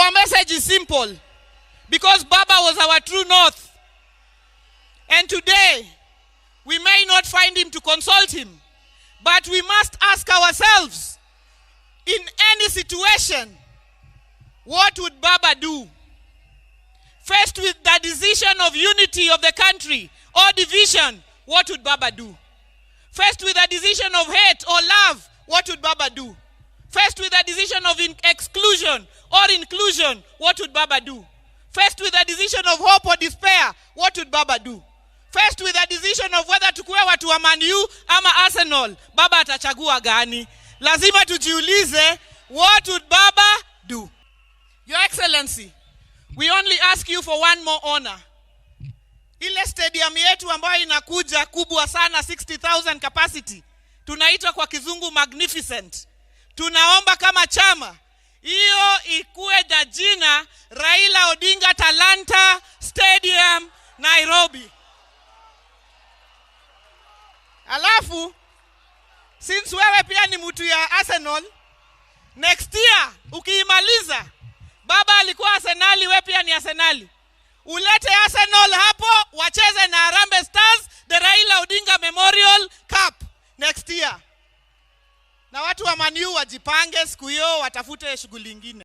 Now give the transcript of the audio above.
Our message is simple because Baba was our true north. And today, we may not find him to consult him, but we must ask ourselves, in any situation, what would Baba do? Faced with the decision of unity of the country or division, what would Baba do? Faced with a decision of hate or love, what would Baba do? Faced with a decision of exclusion or inclusion, what would Baba do? Faced with a decision of hope or despair, what would Baba do? Faced with a decision of whether tukue watu wa Man U ama Arsenal, Baba atachagua gani? Lazima tujiulize, what would Baba do? Your Excellency, we only ask you for one more honor. Ile stadium yetu ambayo inakuja kubwa sana, 60,000 capacity, tunaitwa kwa Kizungu magnificent. Tunaomba kama chama hiyo ikuwe na jina Raila Odinga Talanta Stadium, Nairobi. Alafu since wewe pia ni mtu ya Arsenal, next year ukiimaliza, Baba alikuwa Arsenali, we pia ni Arsenali, ulete Arsenal hapo wacheze na Harambee Stars, the Raila Odinga Memorial Cup next year. Na watu wa Man U wajipange siku hiyo, watafute shughuli ingine.